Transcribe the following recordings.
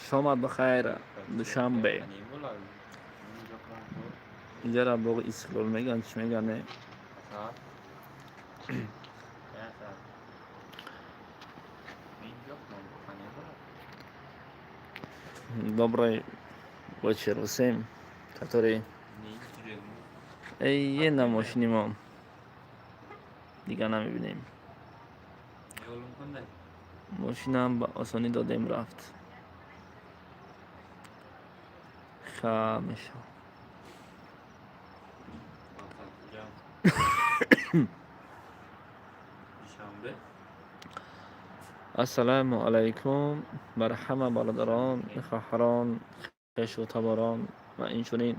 Шомат бахайр, Душанбе. Инҷара боғи Истиқлол мегӯянд, чӣ мегӯянд, не? Добрый вечер всем, которые эй на мошини мо дигар намебинем. Мошинам ба осонӣ додем, рафт. Ха, мешавад. Ассалому алайкум бар ҳама бародарон, хоҳарон, хешу таборон ва инчунин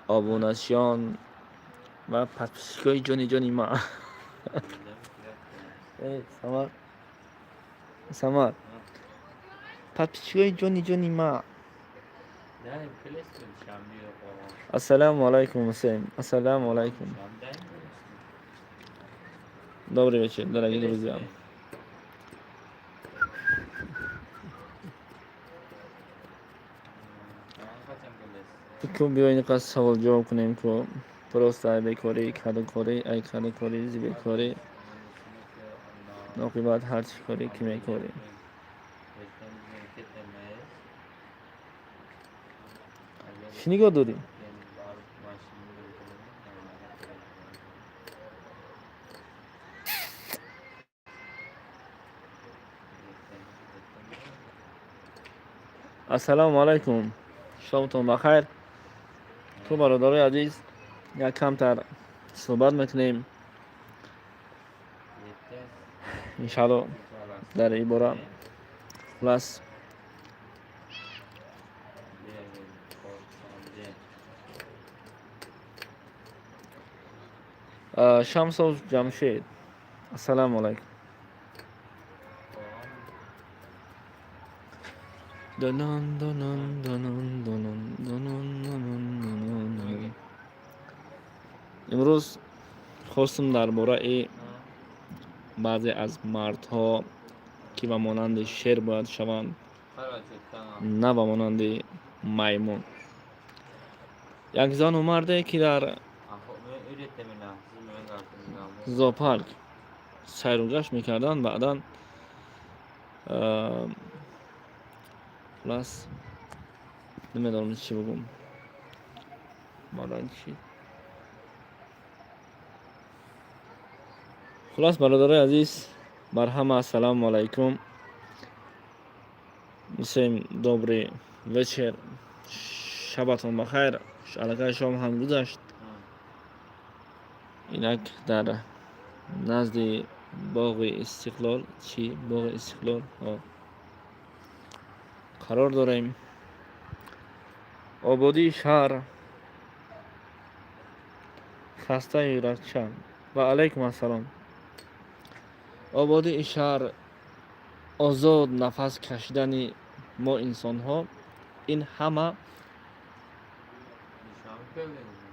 обуначиён ва подписчикои ҷони ҷони ма. Эй, Самар, Самар, подписчикои ҷони ҷони ма. Ассалому алайкум, Ҳусейн. Ассалому алайкум. Добрый вечер, дорогие друзья. Ку, биёед, ин савол ҷавоб кунем ку. Просто ай бекорӣ, кадукорӣ, ай кадукорӣ, зи бекорӣ, оқибат ҳар чӣ корӣ ки мекорӣ. Чӣ нигоҳ дорӣ? Ассалому алайкум, шомтон бахайр. Ту, бародарои азиз, як камтар суҳбат мекунем, иншалло, дар ин бора. Хулас, Шамсов Ҷамшед, ассалому алайкум. Донон, донон, донон, донон, донон, донон, донон. Имрӯз хостум дар бораи баъзе аз мардҳо, ки ба монанди шер бояд шаванд, на ба монанди маймун. Як зану марде, ки дар зоопарк сайру гашт мекарданд, баъдан, хулас, намедонам чӣ бигӯм, баъдан чӣ. Хулас, бародарои азиз, бар ҳама ассалому алайкум. Всем добрый вечер, шабатон бахайр. Аллакай шом ҳам гузашт. Инак дар назди боғи Истиқлол, чӣ, боғи Истиқлол қарор дорем. Ободии шаҳр, хастаю юракча. Ва алайкум ассалом. Ободии шаҳр, озод нафас кашидани мо инсонҳо, ин ҳама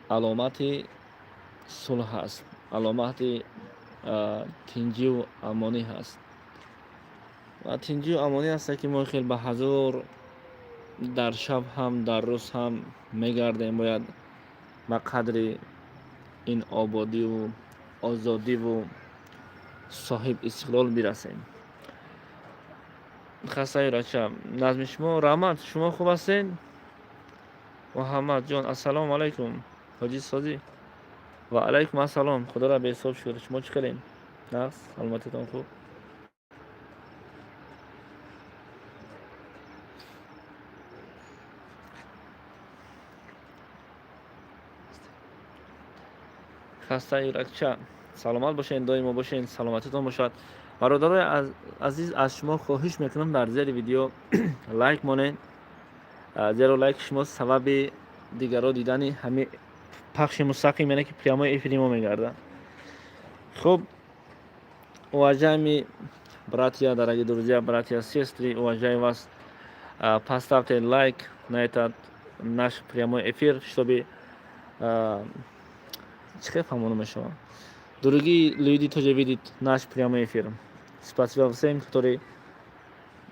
аломати сулҳ аст, аломати тинҷиву амонӣ ҳаст. Ва тинҷиву амонӣ ҳаста, ки мо хел ба ҳазор дар шаб ҳам, дар рӯз ҳам мегардем. Бояд ба қадри ин ободиву озодиву соҳиб истиқлол бирасем. Хастаю рача, назми шумо, раҳмат. Шумо хуб ҳастед? Муҳаммадҷон, ассалому алайкум. Ҳоҷӣ, созӣ? Ва алайкум ассалом. Худоро беҳисоб шукр. Шумо чӣ хелем? Нағз, саломатитон хуб? Хастаю ракча, саломат бошед, доимо бошед, саломатитон бошад. Бародарои азиз, аз шумо хоҳиш мекунам, дар зери видео лайк монед, зеро лайки шумо сабаби дигарро дидани ҳами пахши мустақим, яъне ки прямой эфири мо мегардад. Хуб, уважаемые братья, дорогие друзья, братья, сестры, уважаю вас. Поставьте лайк на этот наш прямой эфир, чтобы, чӣ хел фаҳмона мешавад, другие люди тоже видят наш прямой эфир. Спасибо всем, которые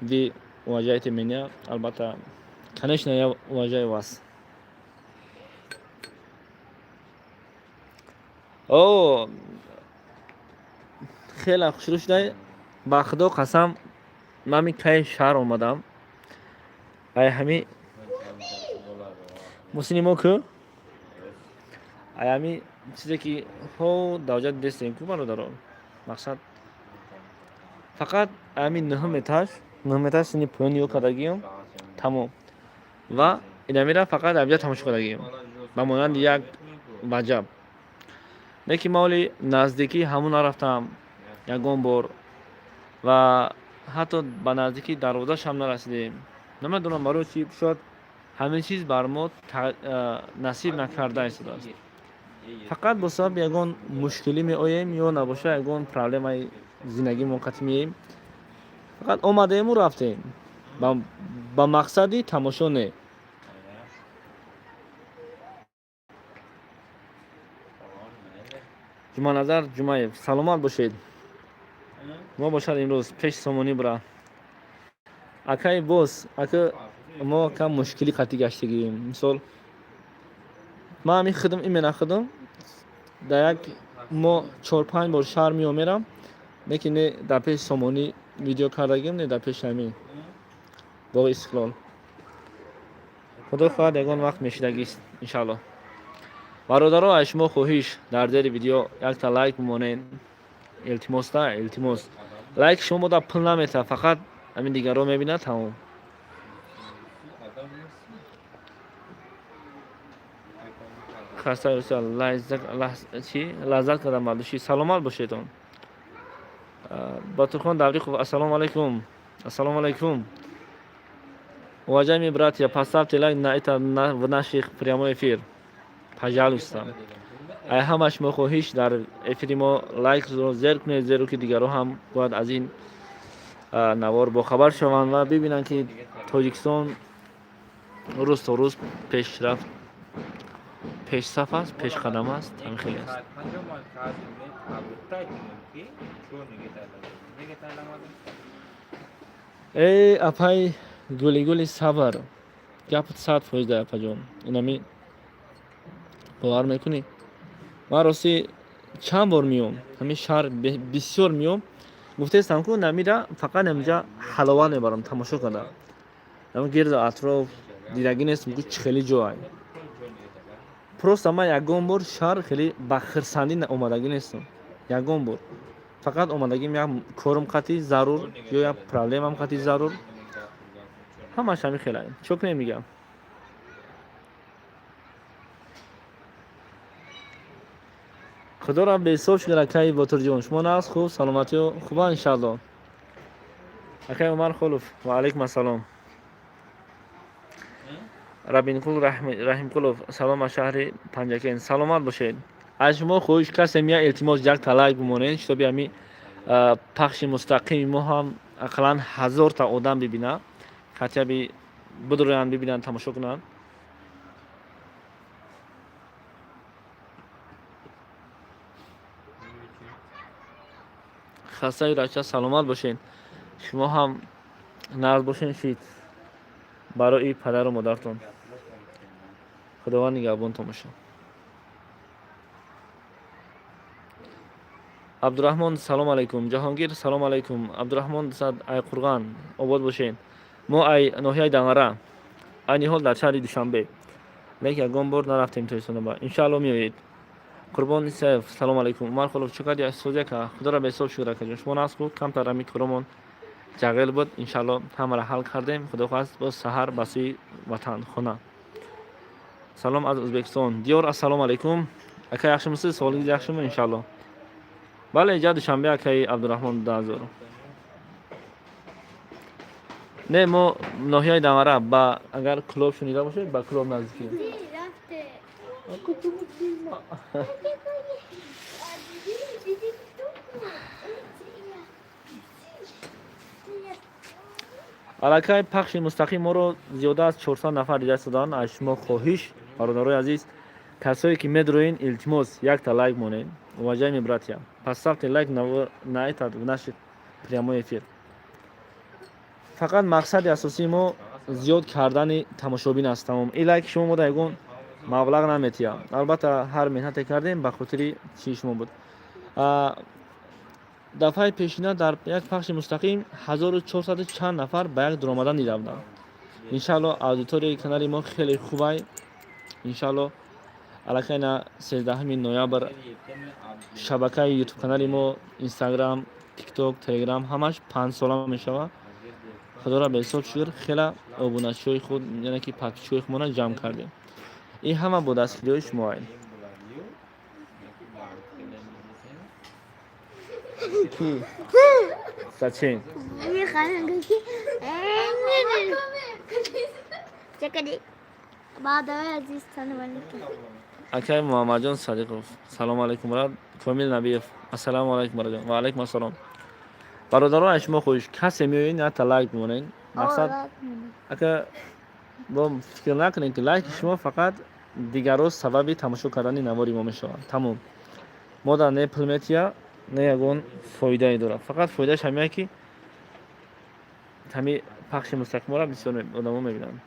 вы Уважайте меня, албатта, конечно, я уважаю вас. О, хеле хушрӯ шудай. Ба Худо қасам, ман ми кай шаҳр омадам, ай ҳами мусини мо ку, ай ҳами чизе ки ҳо давҷа дидестем ку, бародаро, мақсад фақат ҳами нӯҳум этаж, нӯҳум этаж сини поён ё кардагиам, тамом. Ва инамира фақат абҷа тамошо кардагиам, ба монанди як ваҷаб. Лекин ма оли наздикӣ ҳамун нарафтам ягон бор ва ҳатто ба наздикии дарвозааш ҳам нарасидем. Намедонам барои чи, шояд ҳамин чиз бар мо насиб накарда истодааст. Фақат бо сабаби ягон мушкилӣ меоем ё набоша ягон проблемаи зиндагӣ мо қатъи меем. Фақат омадему рафтем, ба мақсади тамошо не. Ҷумъаназар Ҷумаев, саломат бошед. Мо бошад имрӯз пеши Сомонӣ бура. Акаи боз ака, мо кам мушкилӣ қатъӣ гаштагием. Мисол, ман ҳамин худам, именно худам дар як мо чор-панҷ бор шаҳр меом мерам, лекин не дар пеши Сомонӣ видео кардагим, не дар пеши ҳамин боғи Истиқлол. Худо хоҳад, ягон вақт мешидагист, иншааллоҳ. Бародаро, аз шумо хоҳиш, дар зери видео якта лайк бимонед. Илтимос да, илтимос. Лайк шумо мода пул наметавад, фақат ҳамин дигарро мебинад, тамом. Хаста чи лаззат кардам бардуши. Саломат бошедон. Батурхон Давриқов, ассалому алайкум, ассалому алайкум. Уважаемые братья, поставьте лайк на это, в наших прямой эфир, пожалуйста. Ай ҳама шумо хоҳиш, дар эфири мо лайкро зер кунед, зеро ки дигарро ҳам бояд аз ин навор бохабар шаванд ва бибинанд, ки Тоҷикистон рӯз то рӯз пешрафт, пешсаф аст, пешқадам аст. Ҳамин хеле аст. Э, апай Гулигули Сабр, гапат 100% да, апаҷон. Инами бовар мекунӣ, ман ростӣ чанд бор меом ҳамин шаҳр, бисёр меом. Гуфтаистам ку, намира фақат ҳаминҷа ҳаловат мебарам тамошо карда. Гирду атроф дидагӣ нестам ку, чӣ хеле ҷоай. Просто ман ягон бор шаҳр хеле ба хирсандӣ омадагӣ нестам, ягон бор. Фақат омадагим як корум қатъи зарур ё як проблемам қатъи зарур, ҳамаш ҳамин хелай. Чо кунем мегам? Худоро беҳисоб шукр, акаи Ботурҷон. Шумо нағз, хуб, саломатиё хуба, иншаалло. Акаи Умар Холов, ва алайкум ассалом. Рабинқул Раҳимқулов, салом аз шаҳри Панҷакент, саломат бошед. Аз шумо хоҳиш, касем я илтимос, якта лайк бимонед, чтобы ҳами пахши мустақими мо ҳам ақаллан 1000-та одам бибина, хотя бы бидуроянд, бибинанд, тамошо кунанд. Хастаю рача, саломат бошед. Шумо ҳам нағз бошед, шид барои падару модартон. Худованд нигаҳбонтон бошад. Абдураҳмон, салом алайкум. Ҷаҳонгир, салом алайкум. Абдураҳмон сад Айқурған, обод бошед. Мо ай ноҳияи Данғара, айни ҳол дар шаҳри Душанбе, лекин ягон бор нарафтем Тоҷикистоноба. Иншаалло, меоед. Қурбон Исаев, салом алайкум. Умар Холов, чӣ кардӣ, созяка? Худоро беҳисоб шукр, акаҷон. Шумо нағз, хуб? Камтар ами коромон ҷағел буд, иншаалло, ҳамаро ҳал кардем. Худо хоҳаст, боз саҳар ба сӯи ватан, хона. Салом аз Ӯзбекистон. Диёр, ассалому алайкум, ака. Yaxshimisiz, sog'ligingiz yaxshimi, иншаалло? Бале, иҷа Душанбе, акаи Абдураҳмон Дазур. Не, мо ноҳияи Данғара, ба агар Клуб шунида бошед, ба Клуб наздикӣ. Рафте. Аллакай пахши мустақим моро зиёда аз 400 нафар дида истоданд. Аз шумо хоҳиш, бародарои азиз, касое ки медроин, илтимос, якта лайк монед. Уважаемые братья, поставьте лайк на этот в наш прямой эфир. Фақат мақсади асосии мо зиёд кардани тамошобин аст, тамом. Ин лайки шумо мода ягон маблағ наметиҳад. Албатта, ҳар меҳнате кардем, ба хотири чии шумо буд. Дафъаи пешина дар як пахши мустақим 1400 чанд нафар ба як дуромадан дида буданд. Иншаалло, аудиторияи канали мо хеле хубай. Иншаалло, аллакай на 13 ноябр шабакаи ютуб канали мо, Инстаграм, Тикток, Телеграм ҳамаш 5-сола мешавад. Худоро беҳисоб шукр, хела обуначиҳои худ, яъне ки подписчикҳои худмона ҷамъ кардем. Ин ҳама бо дастгириҳои шумоай. Ки зачем? Акай Муҳаммадҷон Садиқов, салому алайкум, брат. Комил Набиев, ассалому алайкум, бародар. Ва алайкум ассалом. Бародаро, аз шумо хоҳиш, касе меоед, ҳатта лайк бимонед. Мақсад, ака, бо фикр накунед, ки лайки шумо фақат дигарро сабаби тамошо кардани навори мо мешавад. Тамом, мо дар не пул метия, не ягон фоидае дорад. Фақат фоидааш ҳамия, ки ҳами пахши мустақимора бисёр одамо мебинанд.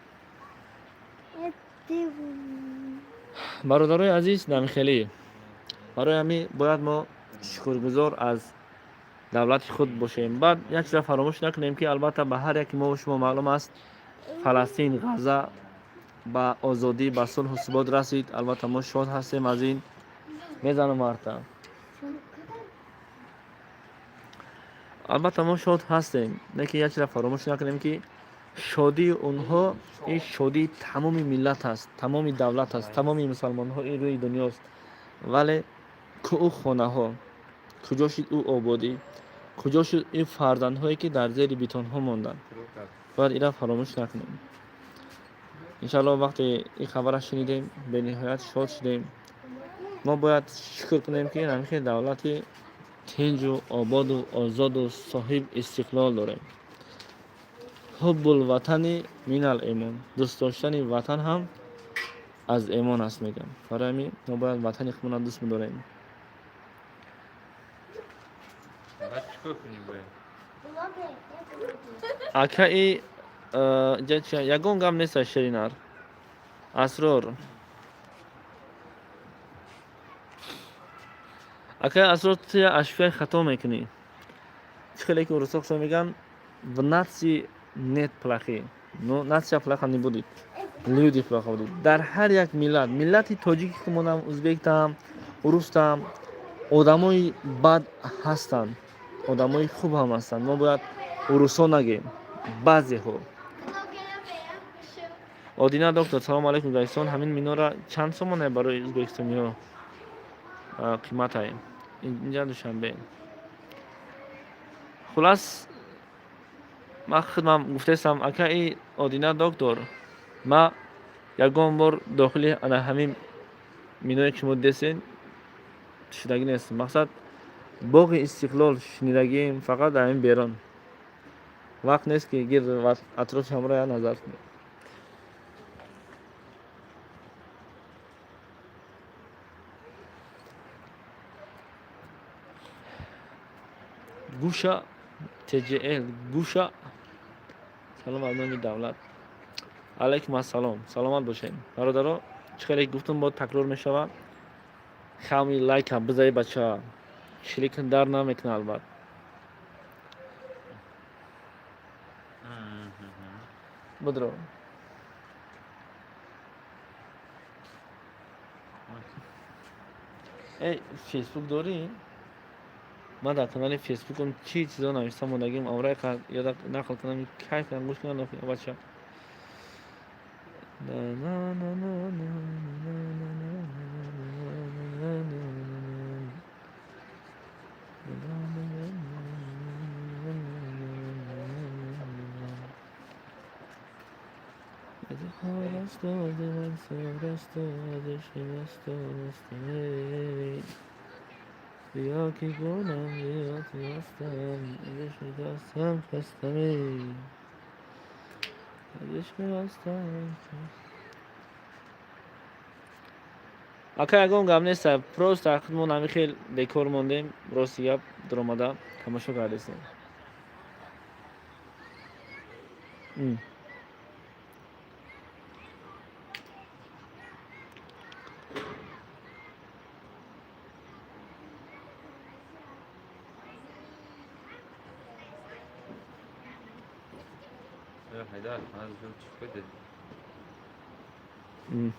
Бародарои азиз, намихелӣ, барои ҳамин бояд мо шукргузор аз давлати худ бошем. Баъд як чиза фаромӯш накунем, ки албатта ба ҳар яки мо шумо маълум аст, Фаластин, Ғаза ба озодӣ, ба сулҳу субот расид. Албатта, мо шод ҳастем аз ин. Мезанам, марта. Албатта, мо шод ҳастем, лекин як чиза фаромӯш накунем, ки шодии онҳо ин шодии тамоми миллат аст, тамоми давлат аст, тамоми мусалмонҳои рӯи дунёст. Вале ку ӯ хонаҳо, куҷо шуд ӯ ободӣ, куҷо шуд ин фарзандҳое, ки дар зери бетонҳо монданд? Бояд ира фаромӯш накунем. Иншалло, вақте ин хабара шунидем, бениҳоят шод шудем. Мо бояд шукр кунем, ки ҳамихел давлати тинҷу ободу озоду соҳиб истиқлол дорем. Ҳуббулватани минал имон, дӯст доштани ватан ҳам аз имон аст, мегӯям. Барои ҳамин мо бояд ватани худмонро дӯст бидорем. Акаи, ягон гап нест, ширинар Асрор. Акаи Асрор, ту ашфияи хато мекунӣ. Чӣ хеле ки урусо хушо мегӯянд, в нации нет плохих, но нация плоха не будет, люди плохо будут. Дар ҳар як миллат, миллати тоҷики худмонам, узбектам, урустам, одамои бад ҳастанд, одамои хуб ҳам ҳастанд. Мо бояд урусо нагем, баъзеҳо. Одина доктор, салому алайкум. Узбекистон ҳамин минора чанд сомоне барои узбекистониҳо қиматай? Инҷа Душанбе. Хулас, ман худмам гуфтаистам, акаи Одина доктор, ма ягон бор дохили ана ҳамин миное, ки шумо дидесен, шудагӣ нестам. Мақсад, боғи Истиқлол шунидагием фақат дар ҳамин берун. Вақт нест, ки гир атрофи ҳамро як назар кунем. Гуша тҷл, гуша, салом аз номи давлат. Алайкум ассалом, саломат бошед, бародаро. Чӣ хеле гуфтум, бо такрор мешавад, хами лайка бизаи, бача, шликн дар намекунад, албат. Будро. Эй, Фейсбук дорӣ? Ман дар канали Фейсбукам чӣ чизо навишта мондагим, амрай ёда нақл кунам, кайф кунам, гӯш кунам, бача. بیا که گلم، بیا که هستم، عشق دستم خستم، عشق هستم. Ака, ягон гап нест, просто худмон ҳами хел бекор мондем, рости гап, дуромада тамошо кардестем.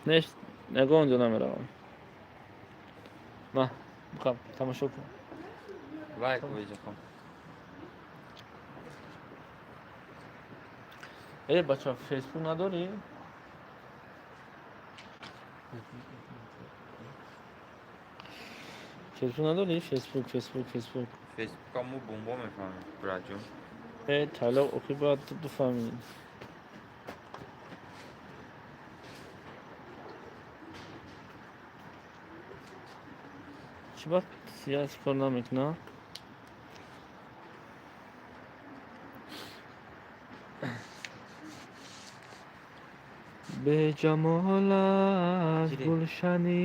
Нест, ягон ҷо намеравам. Ма, бихаб, тамошо кун. Лайк виҷакам. Э, бача, Фейсбук надорӣ? Фейсбук надорӣ? Фейсбук, Фейсбук, Фейсбук. Фейсбука мо бомбо мефаҳмем, братҷон. Э, талоқ охи бояд ту бифаҳмӣ. Чӣ бад сияс кор намекунад? Беҷамол аз гулшанӣ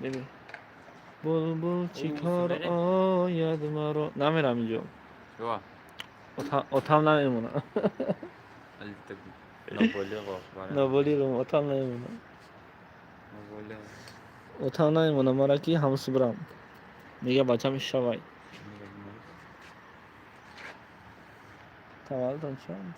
бибин, булбул чӣ кор ояд маро. Намерам инҷо. Отам намемонад. Ноболиғам, отам намемонад. Отам намемонад мара ки ҳамсу бирам. Мега бачам шавай. Таваллудтон чанд?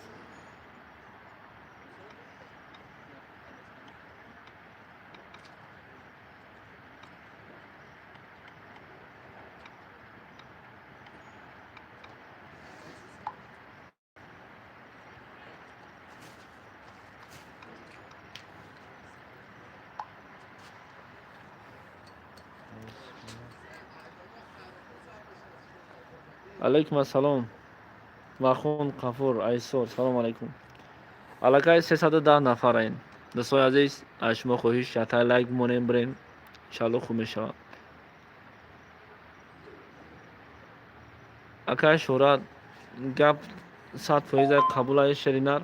Алайкум ассалом. Махун Қафур Айсор, салом алайкум. Аллакай 310 нафараем. Дӯстои азиз, аз шумо хоҳиш ятаи лайк бимонем, бирем. Иншалло хуб мешавад. Акай Шӯҳрат, гап 100% қабулаи шеринар.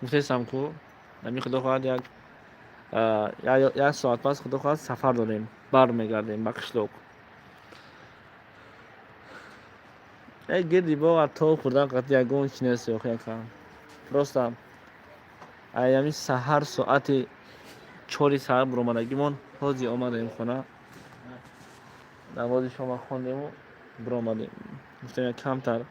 Гуфтесам ку, ами худо хоҳад як соат пас худо хоҳад сафар дорем, бармегардем ба қишлоқ. Э, гирди боға то хӯрдан қати ягон чи нест охи ака. Просто аями саҳар соати 4 саҳар буромадагимон, ҳози омадем хона. Намози шома хондему буромадем. Гуфтем як камтар.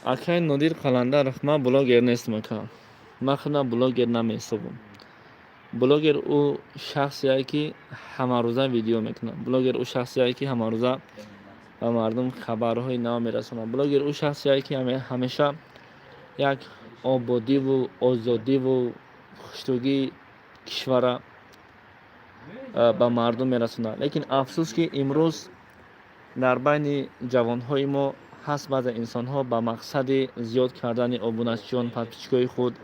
Акай Нодир Қаландаров, ман блогер нестам ака. Ман худам блогер намеҳисобам. Блогер ӯ шахсие ки ҳамарӯза видео мекунад. Блогер ӯ шахсие ки ҳамарӯза ба мардум хабарҳои нав мерасонад. Блогер ӯ шахсие ки ҳамеша як ободиву озодиву хушнудии кишвара ба мардум мерасонад. Лекин афсӯс ки имрӯз дар байни ҷавонҳои мо ҳаст баъзе инсонҳо ба мақсади зиёд кардани обуначиён, подписчикои худ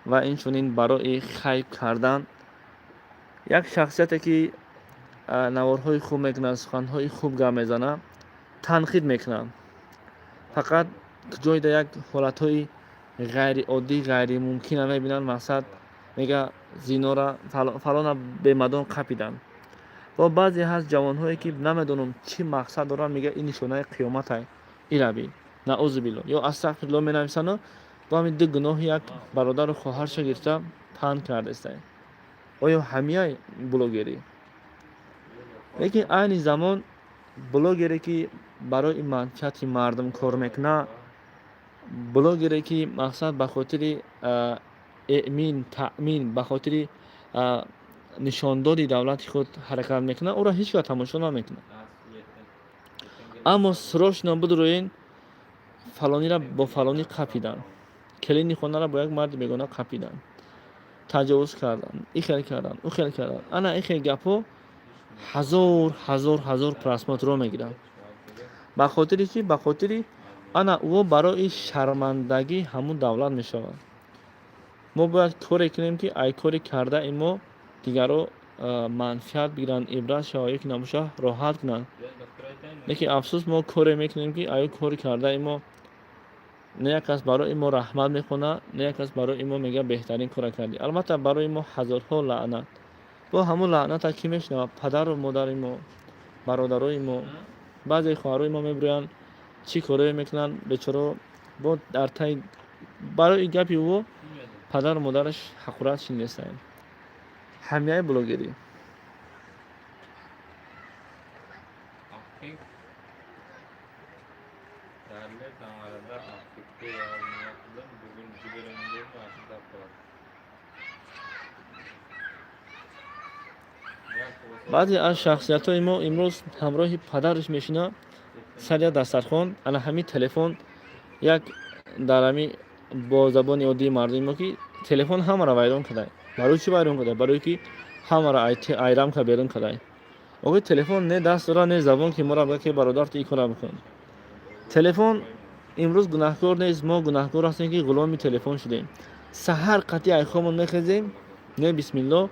ва инчунин барои хайп кардан як шахсияте ки наворҳои хуб мекунад, суханҳои хуб гап мезанад, танқид мекунад. Фақат ҷойда як ҳолатҳои ғайриоддӣ, ғайримумкина мебинанд, мақсад мега зинора фалона бемадон қапиданд. Ва баъзе ҳаст ҷавонҳое ки намедонам чӣ мақсад доранд, мега ин нишонаи қиёматай, ираби наузу билло ё астағфирулло менависанд, бо ҳамин ду гуноҳи як бародару хоҳарша гирифта панд кардестай. Оё ҳамияй блогерӣ? Лекин айни замон блогере ки барои манфиати мардум кор мекунад, блогере ки мақсад ба хотири эъмин, таъмин, ба хотири нишондоди давлати худ ҳаракат мекунад, ӯро ҳеҷ кас тамошо намекунад. Аммо срочно бидурӯен фалонира бо фалонӣ қапиданд, келини хонара бо як марди бегона қапиданд, таҷовуз карданд, ин хел карданд, ӯ хел карданд. Ана ин хел гапҳо ҳазор ҳазор ҳазор просмотрро мегиранд. Ба хотири чӣ? Ба хотири ана ӯ барои шармандагӣ ҳамун давлат мешавад. Мо бояд коре кунем ки ай кори кардаи мо дигарро Манфиат бигиранд, ибрат шава ё ки набоша, роҳат кунанд. Лекин афсӯс, мо коре мекунем, ки аю кори кардаи мо не як кас барои мо раҳмат мехонад, не як кас барои мо мегӯяд, беҳтарин кора кардӣ. Албатта, барои мо ҳазорҳо лаънат. Бо ҳамун лаъната кӣ мешунавад? Падару модари мо, бародарои мо, баъзе хоҳарои мо мебироянд, чӣ корое мекунанд бечоро, бо дар таи барои гапи ӯ падару модараш ҳақорат шинестанд. Ҳамияи блогерӣ. Баъзе аз шахсиятҳои мо имрӯз ҳамроҳи падараш мешинад сари як дастархон, ана ҳамин телефон як дар ҳами бо забони оддии мардуми мо, ки телефон ҳамаро вайрон кардай. Барои чӣ вайрон кардай? Барое ки ҳамаро ай рамка берун кардай. Охи, телефон не даст дорад, не забон, ки моро бигӯяд, ки бародар, ту ин кора бикун. Телефон имрӯз гунаҳкор нест, мо гунаҳкор ҳастем, ки ғуломи телефон шудем. Саҳар қатъи ай хобмон мехезем, не бисмилло,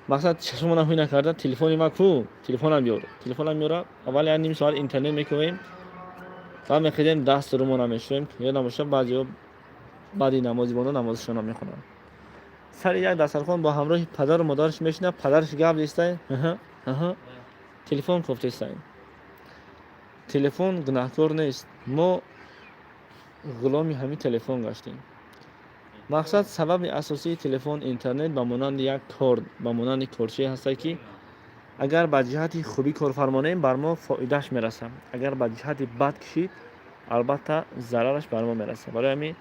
мақсад, чашмона ҳуй накарда, телефони ма ку, телефонам биёр, телефонам меёра. Аввал як ним соат интернет мекунем, баъд мехезем, дасту рӯмона мешӯем, ё набошад, баъзеҳо баъди намози боно намозашонро мехонанд. Сари як дастархон бо ҳамроҳи падару модараш мешинад, падараш гап дестай, телефон кофтестай. Телефон гунаҳкор нест, мо ғуломи ҳамин телефон гаштем. Мақсад, сабаби асосии телефон, интернет ба монанди як кор, ба монанди корчае ҳастад, ки агар ба ҷиҳати хубӣ корфармонем, бар мо фоидааш мерасад, агар ба ҷиҳати бад кишид, албатта, зарараш бар мо мерасад. Барои ҳамин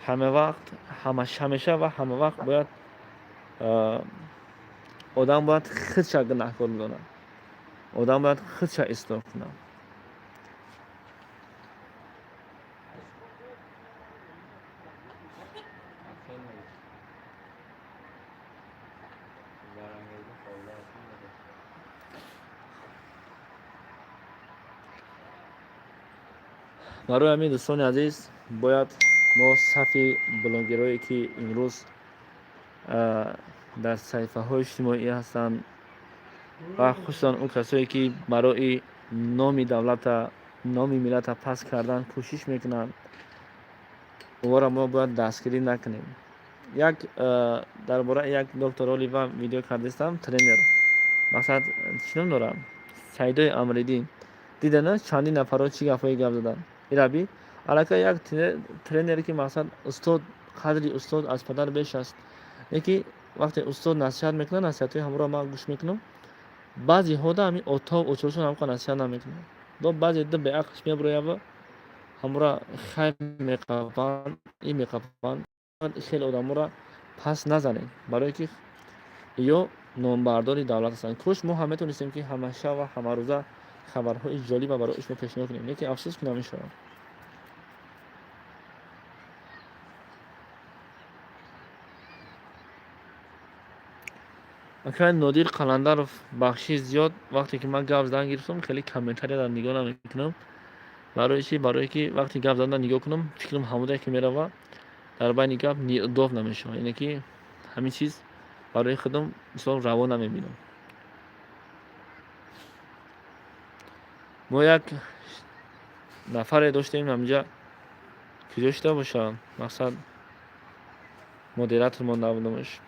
ҳама вақт, ҳамеша ва ҳама вақт бояд одам бояд худша гунаҳкор бидонад, одам бояд худша ислоҳ кунад. Барои ҳамин, дӯстони азиз, бояд мо сафи блогерое, ки имрӯз дар саҳифаҳои иҷтимоӣ ҳастанд ва хусусан он касое, ки барои номи давлата, номи миллата паст кардан кӯшиш мекунанд, онҳоро мо бояд дастгирӣ накунем. Як дар бораи як доктор Олива видео кардастам, тренер, мақсад, чӣ ном дорам, Саидои Амриддин. Дидана, чандин нафарҳо чӣ гапҳое гап заданд. Ираби аллакай як тренере, ки мақсад, устод, қадри устод аз падар беш аст. Лекин вақте устод насиҳат мекунад, насиҳатҳои ҳамроҳ ман гӯш мекунам. Баъзеҳода ҳамин отов очошон ҳамқа насиҳат намекунад. Бо баъзе ду беақлш мебироява, ҳамора хайр меқапанд, ин меқапанд. Хеле одаморо пас назанед, барое ки ё номбардори давлат ҳастанд. Кош мо ҳам метавонистем, ки ҳамаша ва ҳамарӯза хабарҳои ҷолиба барои шумо пешниҳод кунем, лекин афсӯс, ки намешавад. Акай Нодир Қаландаров, бахши зиёд, вақте ки ман гап задан гирифтам, хеле комментария нигоҳ намекунам. Барои чӣ? Барое ки вақте гап задан нигоҳ кунам, фикрам ҳамудае ки мерава, дар байни гап ниъдоф намешавад, яъне ки ҳамин чиз барои худам мисол раво намебинам. Мо як нафаре доштем ҳаминҷа, куҷо шуда бошад, мақсад, модератор монда будамаш.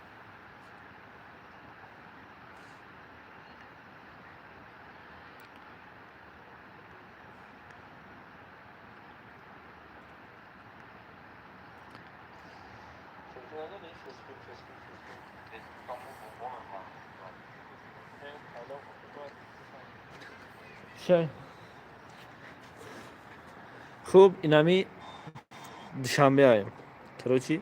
Чай. Хуб, инами Душанбеаем. Короче,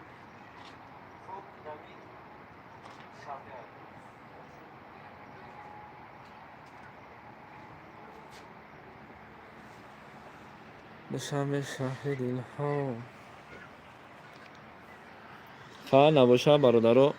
Душанбе, шаҳри дилҳо. Ха, набоша, бародаро.